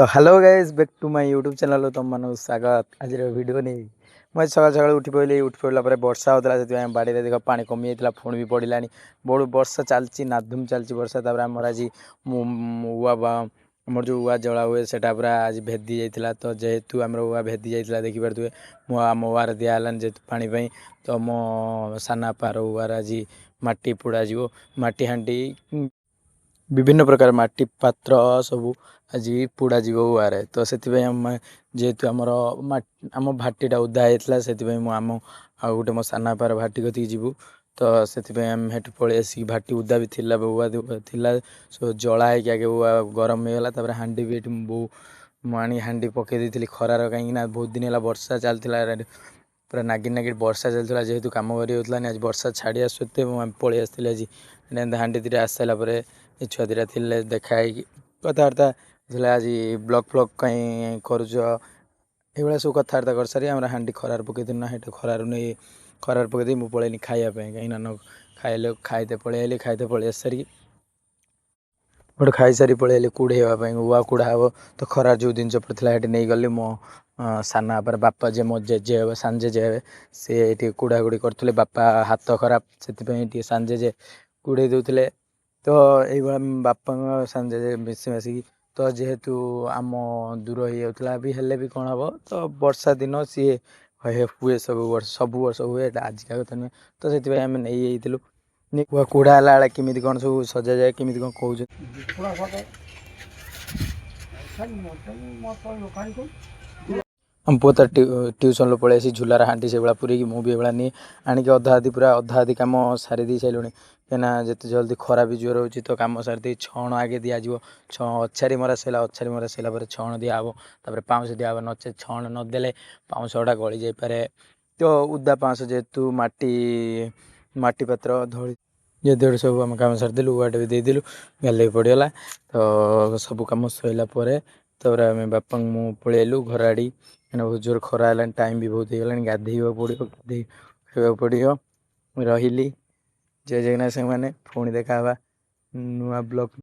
ତ hello guys, back to my YouTube channel, ତୁମମାନଙ୍କୁ ସ୍ୱାଗତ। ଆଜିର ଭିଡ଼ିଓ ନେଇ ମୁଁ ଆଜି ସକାଳୁ ସକାଳୁ ଉଠି ପଡ଼ିଲି। ଉଠି ପଡ଼ିଲା ପରେ ବର୍ଷା ହେଉଥିଲା, ସେଥିପାଇଁ ଆମ ବାଡ଼ିରେ ଦେଖ ପାଣି କମିଯାଇଥିଲା, ପୁଣି ବି ପଡ଼ିଲାଣି। ବହୁତ ବର୍ଷା ଚାଲିଛି, ନାଦୁମ ଚାଲିଛି ବର୍ଷା। ତାପରେ ଆମର ଆଜି ଉଆ ବା ଆମର ଯେଉଁ ଉଆ ଜଳା ହୁଏ, ସେଇଟା ପୁରା ଆଜି ଭେଦି ଯାଇଥିଲା। ତ ଯେହେତୁ ଆମର ଉଆ ଭେଦି ଯାଇଥିଲା, ଦେଖିପାରୁଥିବେ, ମୁଁ ଆମ ଉଆରେ ଦିଆହେଲାନି ଯେହେତୁ ପାଣି ପାଇଁ। ତ ମୋ ସାନ ବାପାର ଉଆରେ ଆଜି ମାଟି ପୋଡ଼ାଯିବ। ମାଟି ହାଣ୍ଡି, ବିଭିନ୍ନ ପ୍ରକାର ମାଟି ପାତ୍ର ସବୁ ଆଜି ପୋଡ଼ାଯିବ ଉଆରେ। ତ ସେଥିପାଇଁ ଆମେ ଯେହେତୁ ଆମର ଆମ ଭାଟିଟା ଓଦା ହେଇଥିଲା, ସେଥିପାଇଁ ମୁଁ ଆମ ଆଉ ଗୋଟେ ମୋ ସାନ ବାପାର ଭାଟି କତିକି ଯିବୁ। ତ ସେଥିପାଇଁ ଆମେ ସେଠୁ ପଳେଇ ଆସିକି, ଭାଟି ଓଦା ବି ଥିଲା, ଉଆ ଥିଲା, ସବୁ ଜଳା ହେଇକି ଆଗେ ଉଆ ଗରମ ହେଇଗଲା। ତାପରେ ହାଣ୍ଡି ବି ଏଠି ବୋଉ ମୁଁ ଆଣି ହାଣ୍ଡି ପକେଇ ଦେଇଥିଲି ଖରାର, କାହିଁକିନା ବହୁତ ଦିନ ହେଲା ବର୍ଷା ଚାଲିଥିଲା, ପୁରା ନାଗି ନାଗି ବର୍ଷା ଚାଲିଥିଲା, ଯେହେତୁ କାମ କରି ହେଉଥିଲାନି। ଆଜି ବର୍ଷା ଛାଡ଼ିବା ସତ୍ତ୍ୱେ ମୁଁ ପଳେଇ ଆସିଥିଲି ଆଜି। ହାଣ୍ଡି ଦୁଇଟା ଆସିସାରିଲା ପରେ ଏ ଛୁଆ ଦୁଇଟା ଥିଲେ, ଦେଖା ହେଇକି କଥାବାର୍ତ୍ତା ଥିଲା, ଆଜି ବ୍ଲଗ୍ ଫ୍ଲଗ୍ କାଇଁ କରୁଛ, ଏଇଭଳିଆ ସବୁ କଥାବାର୍ତ୍ତା କରିସାରି ଆମର ହାଣ୍ଡି ଖରାରେ ପକେଇଥିଲୁ ନା, ସେଇଟା ଖରାରୁ ନେଇ ଖରାରେ ପକେଇ ଦେଇ ମୁଁ ପଳେଇଲି ଖାଇବା ପାଇଁ, କାହିଁକିନା ନ ଖାଇଲେ ଖାଇତେ ପଳେଇ ଆଇଲି। ଖାଇତେ ପଳେଇ ଆସିସାରିକି ଗୋଟେ ଖାଇସାରି ପଳେଇ ଆଇଲି କୁଢ଼େଇବା ପାଇଁ, ଉଆ କୁଢ଼ା ହେବ। ତ ଖରାରେ ଯେଉଁ ଜିନିଷ ପଡ଼ିଥିଲା ସେଠି ନେଇଗଲି। ମୋ ସାନ ବାପାର ବାପା ଯେ ମୋ ଜେଜେ ହେବେ, ସାନ ଜେଜେ ହେବେ, ସେ ଟିକେ କୁଢ଼ାକୁଢ଼ି କରୁଥିଲେ। ବାପା ହାତ ଖରାପ, ସେଥିପାଇଁ ଟିକେ ସାନ ଜେଜେ କୁଢ଼େଇ ଦେଉଥିଲେ। ତ ଏଇଭଳିଆ ବାପାଙ୍କ ସାନ ଜେଜେ ମିଶି ମାସିକି, ତ ଯେହେତୁ ଆମ ଦୂର ହେଇଯାଉଥିଲା ବି, ହେଲେ ବି କ'ଣ ହେବ, ତ ବର୍ଷା ଦିନ ସିଏ ହୁଏ ସବୁ ବର୍ଷ, ସବୁ ବର୍ଷ ହୁଏ, ଏଇଟା ଆଜିକା କଥା ନୁହେଁ। ତ ସେଥିପାଇଁ ଆମେ ନେଇଯାଇଥିଲୁ। କୁଢ଼ା ହେଲା ବେଳେ କେମିତି କ'ଣ ସବୁ ସଜାଯାଏ, କେମିତି କ'ଣ କହୁଛନ୍ତି। ଆମ ପୁଅ ତ ଟ୍ୟୁସନ୍ରୁ ପଳେଇ ଆସି ଝୁଲାର ହାଣ୍ଡି ସେଇଭଳିଆ ପୁରେଇକି, ମୁଁ ବି ଏଇଭଳିଆ ନିଏ ଆଣିକି ଅଧା ଅଧି ପୁରା ଅଧା ଅଧି କାମ ସାରି ଦେଇ ସାରିଲୁଣି, କାହିଁକିନା ଯେତେ ଜଲ୍ଦି ଖରା ବି ଜୋର ହେଉଛି। ତ କାମ ସାରି ଦେଇ ଛଣ ଆଗେ ଦିଆଯିବ। ଅଛାରି ମରା ସରିଲା, ଅଛାରି ମରା ସରିଲା ପରେ ଛଣ ଦିଆହେବ, ତାପରେ ପାଉଁଶ ଦିଆହେବ। ନଚେତ୍ ଛଣ ନଦେଲେ ପାଉଁଶ ଗୁଡ଼ା ଗଳି ଯାଇପାରେ। ତ ଉଦା ପାଉଁଶ ଯେହେତୁ ମାଟି ପାତ୍ର ଧଳି ଯେହେତୁ, ସବୁ ଆମେ କାମ ସାରିଦେଲୁ, ଉଆଟେ ବି ଦେଇଦେଲୁ, ଗାଲି ବି ପଡ଼ିଗଲା। ତ ସବୁ କାମ ସରିଲା ପରେ ତାପରେ ଆମେ ବାପାଙ୍କୁ ମୁଁ ପଳେଇ ଆଇଲୁ ଘର ଆଡ଼ି, କାହିଁକିନା ବହୁତ ଜୋର ଖରା ହେଲାଣି, ଟାଇମ୍ ବି ବହୁତ ହେଇଗଲାଣି, ଗାଧେଇବାକୁ ପଡ଼ିବ, ଗାଧେଇ ଖାଇବାକୁ ପଡ଼ିବ। ରହିଲି, ଜୟ ଜଗନ୍ନାଥ ସାଙ୍ଗମାନେ, ପୁଣି ଦେଖା ହେବା ନୂଆ ବ୍ଲଗ୍।